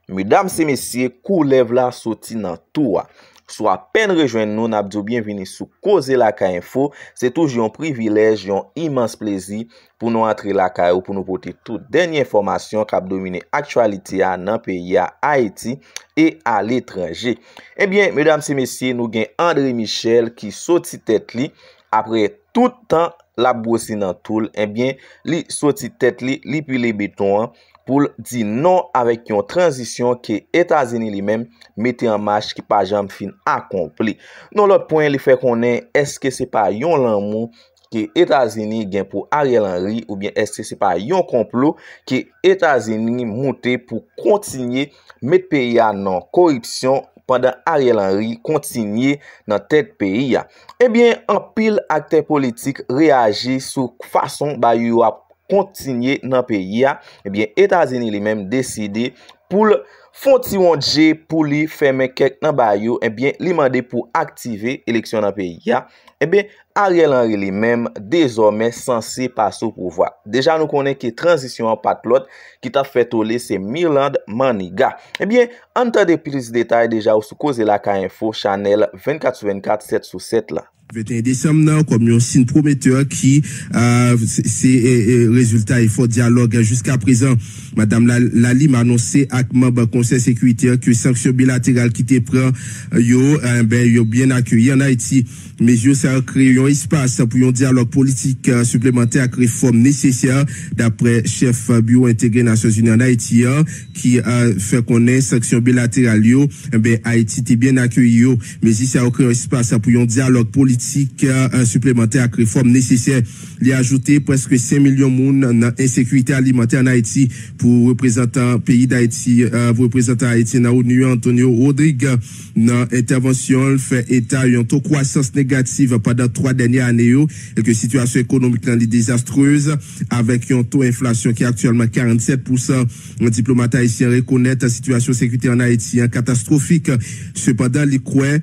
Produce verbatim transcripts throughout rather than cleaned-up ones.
Medam e mesye, koulèv la soti nan tou a. Si w apèn rejwenn nou, n ap di w byenvini sou Koze Lakay Enfo. Se toujou yon privilèj, yon imans plezi pou nou antre lakay ou, pou nou pote tout dènye enfòmasyon k ap domine aktyalite a nan peyi a, Ayiti, e aletranje. Ebyen, medam e mesye, nou gen André Michel ki soti tèt li, apre tout tan l ap gwosi nan tou l, ebyen, li soti tèt li, li pile beton an, pou l di non avèk yon tranzisyon ke Etazini li menm mete an mach ki pa janm fin akonpli. Nan lòt pwen, li fè konnen èske se pa yon lanmou ke Etazini gen pou Ariel Henry, oubyen èske se pa yon konplo ke Etazini moute pou kontinye met peyi a nan koripsyon pandan Ariel Henry kontinye nan tèt peyi a? Ebyen, anpil aktè politik reyaji sou fason bagay yo ap kontinye nan peyi a. Ebyen, Etazini li menm deside pou l fè yon ti wondje pou li fèmen kèk nan bagay yo. Ebyen, li mande pou aktive eleksyon nan peyi a. Ebyen, Ariel Henry li menm dezòmè sanse pase o pouvwa. Deja nou konnen ke tranzisyon an pa t lòt ki t ap fè tole, se Mirlande Manigat. Ebyen, ann tande plis detay deja ou sou Koze Lakay Enfo, chanèl vennkat sou vennkat, sèt sou sèt la. Venteyen desanm nan kòm yon siy pwometè ki, ah, se, se, eh, eh, rezilta efò dyalòg jiskaprezan. Madanm La-, Lalime anonse ak manm Konsèy Sekirite a ke sanksyon bilateral ki te pran yo, eh, ben, yo byen akeyi ann Ayiti. Mezi sa yo kreye yon espas pou yon dyalòg politik, eh, siplemantè ak refòm nesesè, daprè chèf Biwo Entegre Nasyonzini ann Ayiti an, ki, eh, fè konnen sanksyon bilateral yo, enben, Ayiti te byen akeyi yo. Mezi sa yo kreye yon espas pou yon dyalòg politik, eh, siplemantè ak refòm nesesè. Li ajoute, prèske senk milyon moun nan ensekirite alimantè ann Ayiti. Pou reprezantan peyi Dayiti, eh, pou reprezantan Ayiti nan ONU, Antonio Rodrigue, nan entèvansyon l, fè eta yon to kwasans negatif pandan twa dènye ane yo, e ke sitiyasyon ekonomik lan li dezastrez, avèk yon to enflasyon ki aktyèlman karannsèt pousan. Diplomat ayisyen rekonèt sitiyasyon sekirite ann Ayiti an katastwofik. Sepandan, li kwè,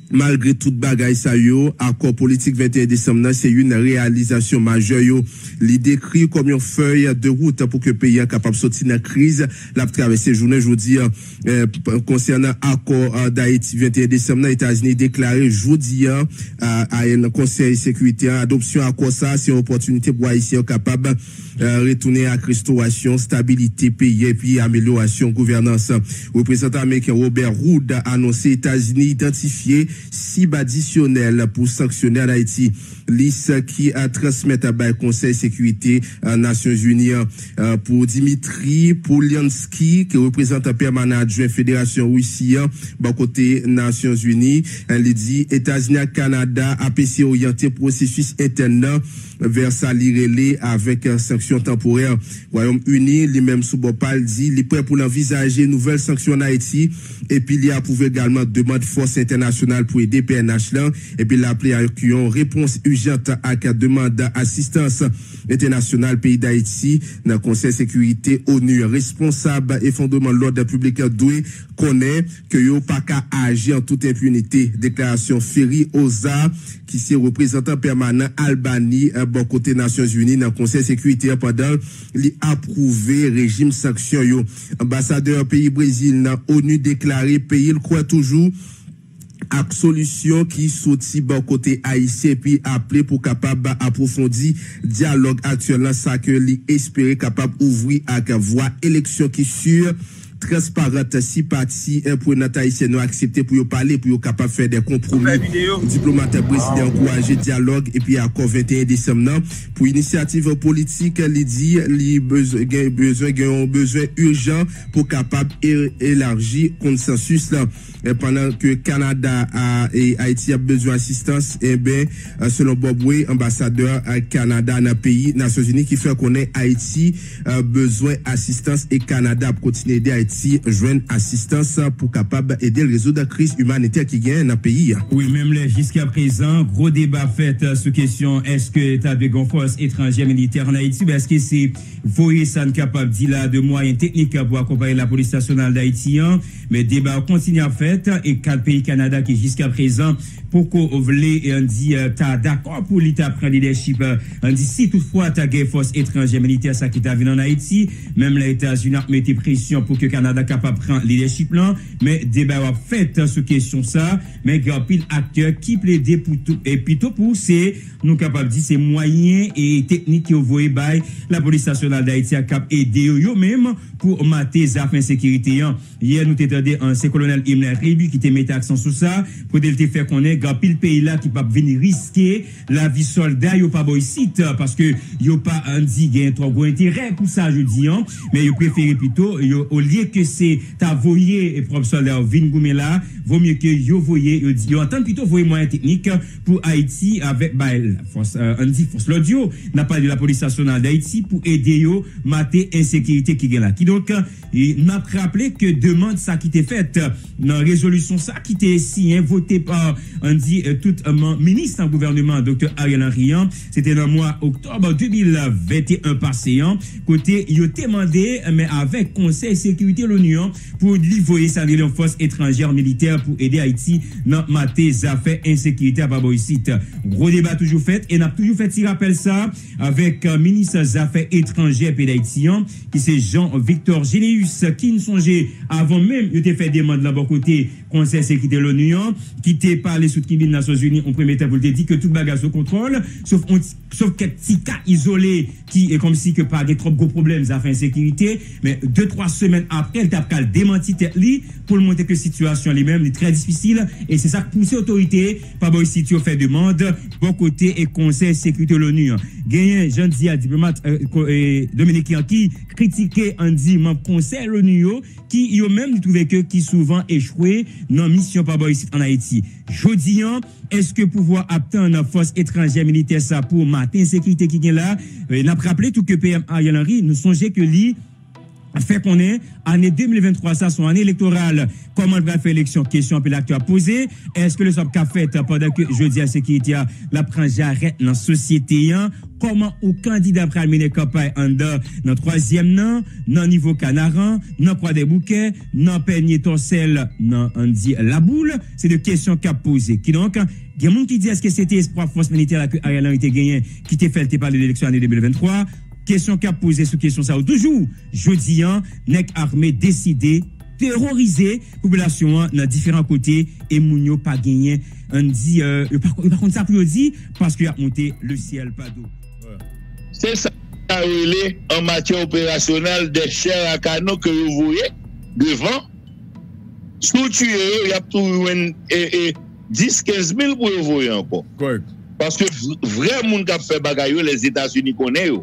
malgre tout bagay sa yo, akò politik venteyen desanm nan se youn nan reyalizasyon majè yo. Li dekri kòm yon fèy de wout pou ke peyi a kapab soti nan kriz l ap travèse jounen jodi a. Eh, p-, konsènan akò, eh, Dayiti venteyen desanm nan, Etazini deklare jodi a, a, a, nan Konsèy Sekirite a, adopsyon akò sa a se yon opòtinite pou Ayisyen yo kapab, eh, retounen ak restorasyon stabilite peyi a epi amelyorasyon gouvènans. Reprezantan ameriken Robert Wood anonse Etazini idantifye sib adisyonèl pou sanksyone ann Ayiti. Lis ki, eh, transmèt bay Konsèy Sekirite, eh, Nasyonzini an, eh, pou Dimitri Polyansky, ki reprezantan pèmanan adjwen Federasyon Risi an bò kote Nasyonzini. Eh, li di Etazini ak Kanada ap eseye oryante pwosesis entèn nan vè sa li rele avèk, eh, sanksyon tanporè. Wayòm Ini, li menm sou bò pa l, di li prè pou l anvizaje nouvèl sanksyon ann Ayiti, epi li apwouve egalman demann fòs entènasyonal pou ede P N H lan, epi l aple ak yon repons ijan ak demann asistans entènasyonal peyi Dayiti nan Konsèy Sekirite ONU. Responsab efondreman lòd piblik dwe konnen ke yo pa ka aji an tout enpinite. Deklarasyon Ferry Ozar, ki se reprezantan pèmanan Albani, eh, bò kote Nasyonzini nan Konsèy Sekirite a pandan li apwouve rejim sanksyon yo. Anbasadè peyi Brezil nan ONU deklare peyi l kwè toujou ak solisyon ki soti bò kote ayisyen, epi aple pou kapab apwofondi dyalòg aktyèl lan, sa ke li espere kapab ouvri ak vwa eleksyon ki si, transparan si pati, eh, prenant ayisyèn yo aksepte pou yo pale, pou yo kapab fè de konpwomi. Diplomat brezilyen ankouraje dyalòg epi akò venteyen desanm nan. Pou inisyativ politik, li di li bezwen gen, bezwen gen yon bezwen ijan pou kapab e-, elaji konsansis lan. E pandan ke Kanada a, e Ayiti ap bezwen asistans, enben, eh, selon Bob Way, anbasadè, eh, Kanada nan peyi Nasyonzini, ki fè konnen Ayiti, eh, bezwen asistans e Kanada ap kontinye ede Ayiti jwenn asistans pou kapab ede l rezoud kriz imanitè ki genyen nan peyi a. Wi, menm lè jiskaprezan, gwo deba fèt, eh, sou kesyon èske ta dwe gen fòs etranjè militè ann Ayiti, men èske se voye sa n kapab di la de mwayen teknik pou akonpaye Lapolis Nasyonal Dayiti an, men deba yo kontinye ap fèt, e kat peyi Kanada ki jiskaprezan poko vle, e, ann di, e, ta dakò pou li ta pran lidèchip, e, ann di si toutfwa ta gen fòs etranjè militè sa ki ta vin ann Ayiti, menm lè Etazini ap mete presyon pou ke Kanada kapab pran lidèchip lan, men deba yo ap fèt sou kesyon sa, men gen anpil aktè ki plede pou tou, e pito pou se, nou kapab di se mwayen e teknik yo voye bay Lapolis Nasyonal Dayiti a k ap ede yo, yo menm, pou mate zafè ensekirite an. Yè, nou te tande ansyen kolonèl Himmler Rébu ki te mete aksan sou sa, kote l te fè konnen gen anpil peyi la ki p ap vin riske lavi sòlda yo pa bò isit, paske yo pa, ann di, gen twò gwo enterè pou sa jodi an, men yo prefere pito, yo, olye ke se ta voye pwòp sòlda yo vin goumen la, vo mye ke yo voye, yo di, yo antann pito voye mwayen teknik pou Ayiti avèk bay fòs, eh, ann di, fòs lòd yo. N ap pale de Lapolis Nasyonal Dayiti pou ede yo mate ensekirite ki gen la. Kidonk, e n ap raple ke demann sa ki te fèt nan rezolisyon sa ki te siyen, vote pa, ann di, eh, tout, eh, man-, minis nan gouvènman Doktè Ariel Henry an, se te nan mwa oktòb de mil venteyen pase an, kote yo te mande, eh, men avèk Konsèy Sekirite Loni an, pou li voye sa li rele yon fòs etranjè militè pou ede Ayiti nan mate zafè ensekirite a pa bò isit. Gwo deba toujou fèt e n ap toujou fè ti rapèl sa avèk, eh, minis zafè etranjè peyi Dayiti an, ki se Jean Victor Généus, ki n sonje avan menm yo te fè demann lan bò kote Konsèy Sekirite Loni an, ki te pale sou tribin Nasyonzini an premye tan pou l te di ke tout bagay sou kontwòl, sof yon ti, sof kèk ti ka izole ki, e, kòmsi ke pa gen twòp gwo pwoblèm zafè ensekirite, men de twa semèn apre, l t ap ka al demanti tèt li pou l montre ke sitiyasyon li menm, li trè difisil, e se sa k pouse otorite pa bò isit yo fè demann bò kote e Konsèy Sekirite Loni an. Genyen, jan di a, diplomat, eh, ko-, eh, dominiken an ki kritike, ann di, manm Konsèy Loni yo, ki yo menm li twouve ke ki souvan echwe nan misyon pa bò isit ann Ayiti. Jodi an, èske pouvwa ap tann fòs etranjè militè sa pou mate ensekirite ki gen la? Eh, n ap raple tou ke P M Ariel Henry, nou sonje ke li fè konnen ane de mil venntwa sa se yon ane elektoral. Kòman l pral fè eleksyon? Kesyon anpil aktè ap poze. Èske lè sa ap ka fèt pandan ke jodi a sekirite a l ap pran jarèt nan sosyete an? Kòman yon kandida pral mennen kanpay anndan nan twazyèm nan, nan nivo Kanaran, nan Kwadèboukè, nan Pènye Tòsèl, nan, ann di, Laboul? Se de kesyon k ap poze. Kidonk, gen moun ki di èske se te espwa fòs militè la ke Ariel Henry te genyen ki te fè l te pale de eleksyon ane de mil venntwa? Kesyon k ap poze sou kesyon sa yo toujou. Jodi an, nèg ame deside terorize popilasyon an nan diferan kote e moun yo pa genyen, ann di, eh, yo pa, yo pa konn sa pou yo di paske y ap monte le syèl pa do. Se sa yo rele an matyè operasyonèl de chè a kanon ke yo voye devan. Si w tiye yo, y ap tou jwenn, e, e, dis kenz mil pou yo voye ankò. Kòrèk. Paske v-, vrè moun k ap fè bagay yo, Lèzetazini konnen yo.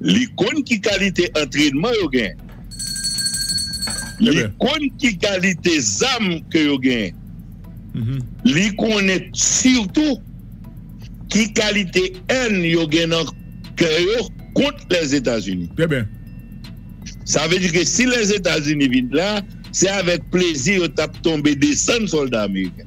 Li konn ki kalite antrènman yo gen. Li konn ki kalite zam ke yo gen. Li konnen sitou ki kalite èn yo gen nan kè yo kont Lèzetazini. Trè byen. Sa vle di ke si Lèzetazini vin la, se avèk plezi yo t ap tonbe desann sòlda ameriken.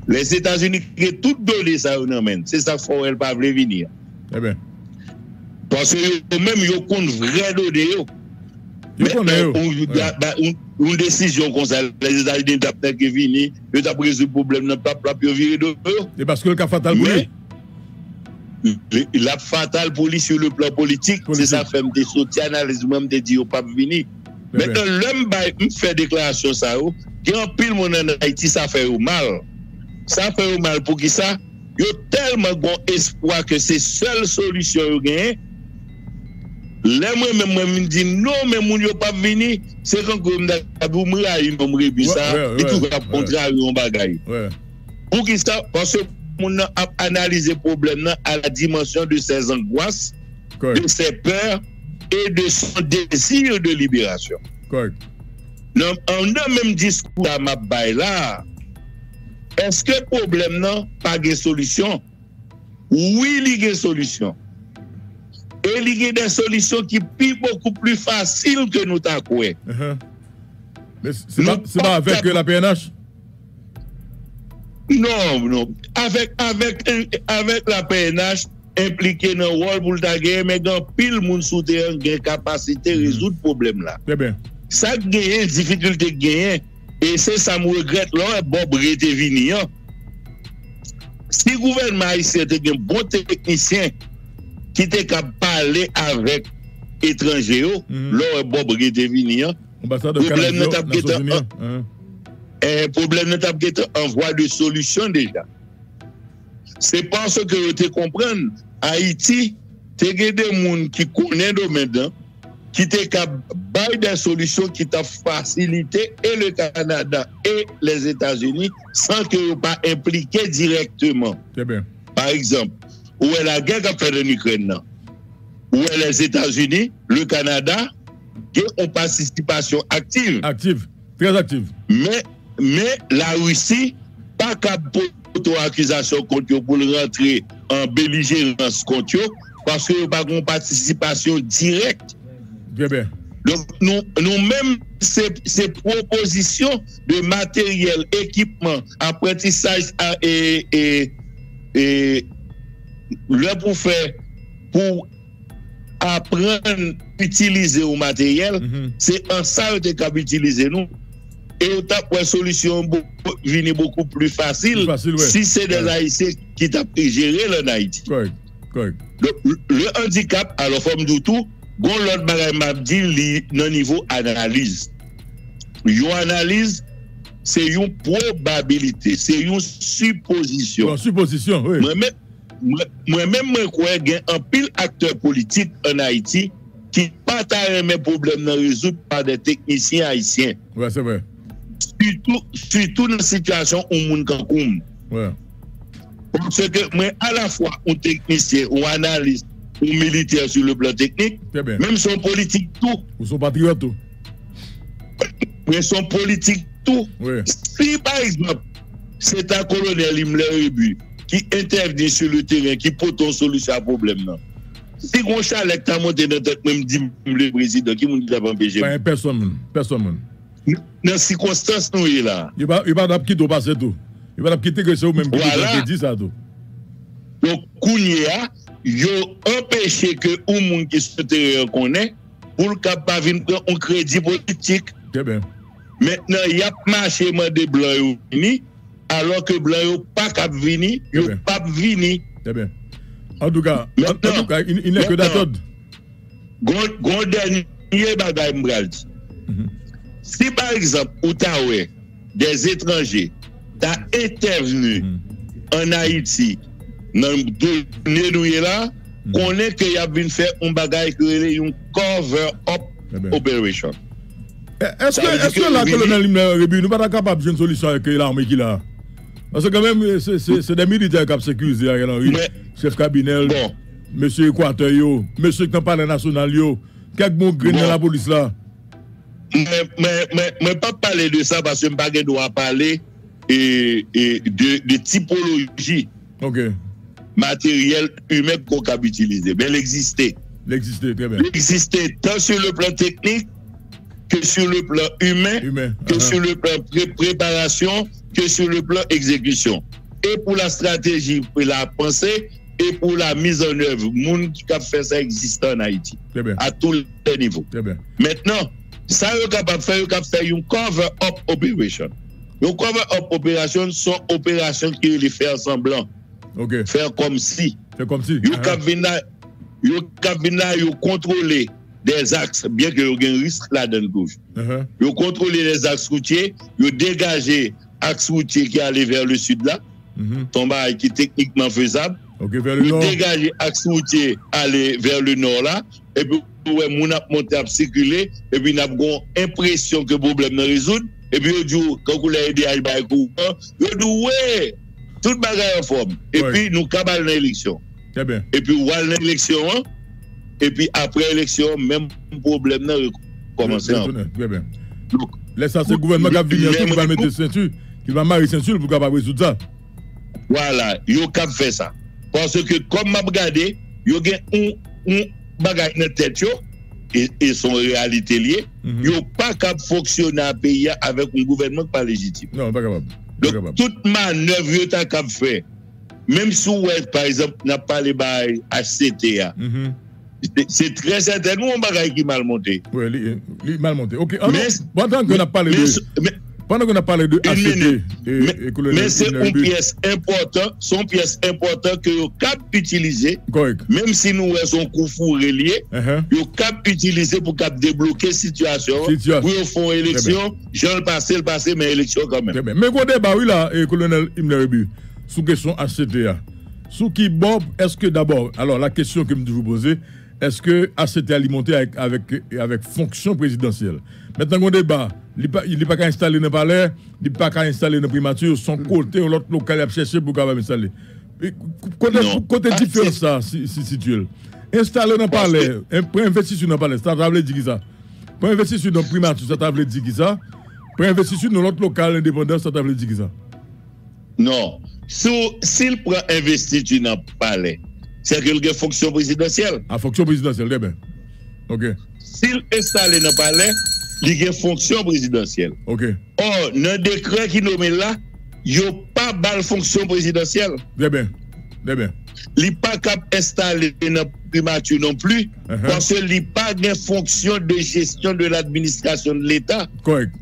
Lèzetazini gen tout done sa yo nan men l. Se sa k fè w wè l pa vle vini an. Trè byen. Paske yo menm, yo konn vrè done yo. Yo konnen yo. Yon, yon desizyon konsa, Lèzetazini t ap nèk vini, yo t ap rezoud pwoblèm nan, plap, plap, yo vire do yo. E paske l ka fatal pou li. Men, li, l ap fatal pou li sou le plan politik. Se sa fè m te soti analiz mwen, m te di yo p ap vini. Mentnan, lè m bay, m fè deklarasyon sa yo, gen anpil moun ann Ayiti, sa fè yo mal. Sa fè yo mal poukisa? Yo tèlman gon espwa ke se sèl solisyon yo genyen. Lè mwen menm, mwen vin di non, men moun yo p ap vini, se kankou m ta di w, m rayi nonm Rébu sa, li toujou ap kontrarye yon bagay. Poukisa? Paske moun nan ap analize pwoblèm nan à la dimension de ses angoisses, de ses peurs et de son désir de libération. Nan, anndan menm diskou sa m ap bay la, èske pwoblèm nan pa gen solisyon? Wi, li gen solisyon. E li gen de solisyon ki pi, bokou pli fasil ke nou ta kwè. Men se pa, se pa avèk, euh, la P N H? Non, non. Avèk, avèk, avèk la P N H enplike nan wòl pou l ta genyen, men gen anpil moun sou teren gen kapasite rezoud pwoblèm la. Sa k genyen, difikilte k genyen, e se sa m regrèt lè w wè Bob Ray te vini an. Si gouvènman ayisyen te gen bon teknisyen ki te kab pale avèk etranje yo, lè w wè Bob Ray te vini an, pwoblèm nan t ap gentan an, eh, pwoblèm nan t ap gentan an vwa de solisyon deja. Se paske yo te konprann Ayiti te gen de moun ki konnen domèn nan, ki te ka bay de solisyon ki t ap fasilite e le Kanada e Lèzetazini san ke yo pa enplike dirèkteman. Pa egzanp, ou wè lagè k ap fèt ann Ikrèn nan. Ou wè Lèzetazini, le Kanada, gen yon patisipasyon aktiv. Aktiv, trè aktiv. Men, men Larisi pa kab pote yon akizasyon kont yo pou l rantre an belijerans kont yo, paske yo pa gen yon patisipasyon dirèk. Trè byen. Donk, nou, nou menm, se, se pwopozisyon de materyèl, ekipman, aprantisaj, a, e, e, e, lè pou fè, pou aprann itilize yon materyèl, se an sa yo te kab itilize nou. E yo t ap wè solisyon an bo-, vini bokou pli fasil si se de Ayisyen ki t ap jere l ann Ayiti. Donk, le andikap, alò, fò m di w tou, gon lòt bagay m ap di, li nan nivo analiz. Yon analiz, se yon pwobabilite, se yon sipozisyon. Yon sipozisyon, wi. Mwen menm, mwen, mwen menm, mwen kwè gen anpil aktè politik ann Ayiti ki pa ta renmen pwoblèm nan rezoud pa de teknisyen ayisyen. Wi, se vre. Sitou, sitou nan sitiyasyon yon moun kankou m. Wi. Paske mwen alafwa yon teknisyen, yon analis, yon militè sou le plan teknik, men m se yon politik tou. Ou se yon patriyòt tou. Mwen se yon politik tou. Si, pa egzanp, se ta kolonèl Himmler Rébu ki entèvni sou le teren, ki pote yon solisyon a pwoblèm nan, si gon chalè k ta monte nan tèt mwen, m di m vle prezidan, ki moun ki t ap anpeche m? Pa gen pèsonn moun. Pèsonn moun. Nan sikonstans nou ye la. Yo pa, yo pa t ap kite w pase tou. Yo pa t ap kite ke se ou menm ki te di sa tou. Donk, kounye a, yo anpeche ke yon moun ki sou teren an konnen, pou l kab pa vin pran yon kredi politik. Trè byen. Mentnan, y ap mache mande blan yo vini, alò ke blan yo pa kab vini, yo p ap vini. Trè byen. Antouka, an, antouka, il, il n'est que d'attendre. Gon, gon dènye bagay m pral di. Si, pa egzanp, ou ta wè dèzetranje ta entèvni ann Ayiti, nan done nou ye la, konnen ke y ap vin fè yon bagay ki rele yon cover up operation. Èske, èske la, kolonèl Himmler Rébu, nou pa ta kapab jwenn solisyon avèk lame ki la? Paske kanmenm, se, se, se de militè k ap sekirize Ariel Henry, chèf kabinè l, mesye Ekwatè yo, mesye k nan Palè Nasyonal yo, kèk bon grenn nan lapolis la. Mwen, mwen, mwen, mwen p ap pale de sa paske m pa gen dwa pale, e, e, de, de tipoloji materyèl imen ke w kab itilize. Men l egziste. L egziste, trè byen. L egziste tan sur le plan technique, que sur le plan humain, que sur le plan pré-, préparation, que sur le plan exécution. Et pour la stratégie, pour la pensée, et pour la mise en œuvre, moun ki kab fè sa egziste ann Ayiti. À tous les niveaux. Mentnan, sa yo kapab fè, yo kab fè yon cover up operation. Yon cover up operation, se yon operasyon ki rele fè sanblan. Fè kòmsi. Yo kab vin la, yo kab vin la, yo kontwole des axes, byen ke yo gen risk ladan l toujou. Yo kontwole des axes routiers, yo degaje aks woutye ki ale vè le sid la. Se yon bagay ki teknikman fezab. Yo degaje aks woutye ale vè le nò la. Epi ou wè moun ap monte, ap sikile. Epi n ap gen yon enpresyon ke pwoblèm nan rezoud. Epi yo di w, kankou lè E D H bay kouran, yo di w, wi, tout bagay anfòm. Epi nou kab al nan eleksyon. Epi w al nan eleksyon an. Epi apre eleksyon an, menm pwoblèm nan rekòmanse ankò. Lè sa, se gouvènman k ap vini an tou ki va mete senti, ki va mare senti l pou kapab rezoud sa. Vwala, yo kab fè sa. Paske kòm m ap gade, yo gen yon, yon bagay nan tèt yo, e, e se yon reyalite l ye, yo pa kab fonksyone a peyi a avèk yon gouvènman ki pa lejitim. Non, yo pa kapab. Donk, tout manèv yo ta kab fè, menm si w wè, pa egzanp, n ap pale bay H C T a, se, se trè sètènman yon bagay ki mal monte. Wi, li, li mal monte. Ok, antanke n ap pale de, Pandan ke n ap pale de A C T, men se yon pyès enpòtan, se yon pyès enpòtan ke yo kab itilize, menm si nou wè se yon kou foure l ye, yo kab itilize pou kab debloke sitiyasyon an, pou yo fè yon eleksyon, jan l pase, l pase, men eleksyon kanmenm. Men gen yon deba, wi, la, e, Kolonèl Himmler Rébu, sou kesyon H C T a. Sou ki bò, èske dabò, alò, la kesyon ke m toujou poze, èske H C T a li monte avèk, avèk, avèk fonksyon prezidansyèl? Mentnan, gen yon deba, li pa, li pa ka enstale nan palè, li pa ka enstale nan primati, se yon kote, yon lòt lokal y ap chèche pou kapab enstale. E, kote, kote diferans sa si, si sitiye l? Enstale nan palè, en, pran envestiti nan palè, sa ta vle di ki sa? Pran envestiti nan primati, sa ta vle di ki sa? Pran envestiti nan lòt lokal endepandans, sa ta vle di ki sa? Non. Si w, si l pran envestiti nan palè, sèke l gen fonksyon prezidansyèl. A, fonksyon prezidansyèl, trè byen. Ok. Si l enstale nan palè, li gen fonksyon prezidansyèl. Ok. Ò, nan dekrè ki nome l la, yo pa ba l fonksyon prezidansyèl. Trè byen. Trè byen. Li pa kab enstale nan primati non pli, paske li pa gen fonksyon de jesyon de ladministrasyon de Leta. Kòrèk.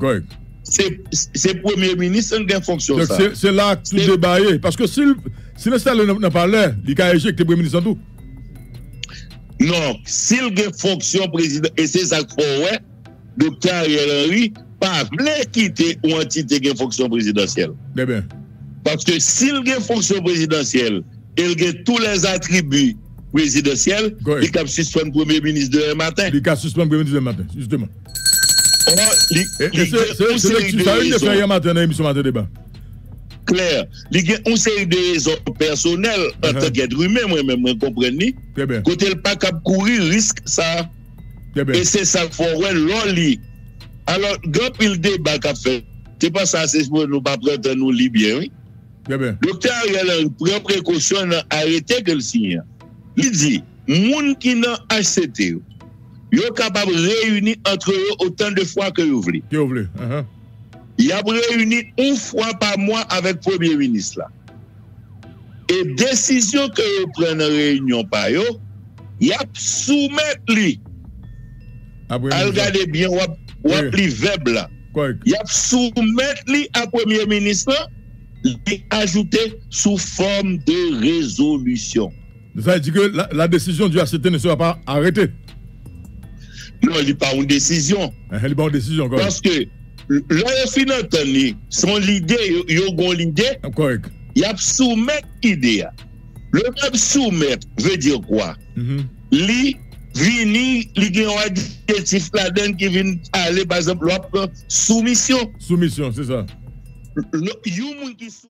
Kòrèk. Se, se premye minis ki gen fonksyon sa. Se, se la tout deba ye. Paske si l, si l enstale nan, nan palè, li ka ejekte premye minis lan tou. Non, si l gen fonksyon prezidan, e se sa k fè w wè, Doktè Ariel Henry pa vle kite yon antite gen fonksyon prezidansyèl. Trè byen. Paske si l gen fonksyon prezidansyèl, e l gen tous les attributs prezidansyèl, li kab sispann premye minis demen maten. Li ka sispann premye minis demen maten, jisteman. Ò, li, e, li e se, gen se, yon se seri lekti de sa, wi, te fè rezon yè maten nan emisyon Maten Deba. Klè. Li gen yon seri de rezon pèsonèl, antanke èt imen, mwen menm, mwen konprann li. Trè byen. Kote l pa kab kouri risk sa. Trè byen. E se sa k fè w wè lè w li. Alò, gen anpil deba k ap fèt. Se pa sa, se pou nou pa pran tan nou li byen, wi. Trè byen. Doktè Ariel Henry pran prekosyon nan arete ke l siyen an. Li di, moun ki nan H C T yo, yo kapab reyini antre yo otan de fwa ke yo vle. Ke yo vle, ahan. Y ap reyini yon fwa pa mwa avèk premye minis la. E desizyon ke yo pran nan reyinyon pa yo, y ap soumèt li. Al gade byen, w ap, w ap li vèb la. Y ap soumèt li a premye minis lan, li ajoute sou fòm de rezolisyon. Sa vle di ke la, la décision du H C T ne sera pas arrêtée. Non, li pa yon desizyon. Ehe, li pa yon desizyon, kòrèk. Paske lè yo fin antann li, se yon lide, yo, yo gen yon lide, kòrèk, y ap soumèt ide a. Le vèb soumèt veut dire quoi? Mhm. Li vini, li gen yon adjektif ladan l ki vin ale, pa egzanp, lè w ap pran soumisyon. Soumisyon, se sa. Yon moun ki sou-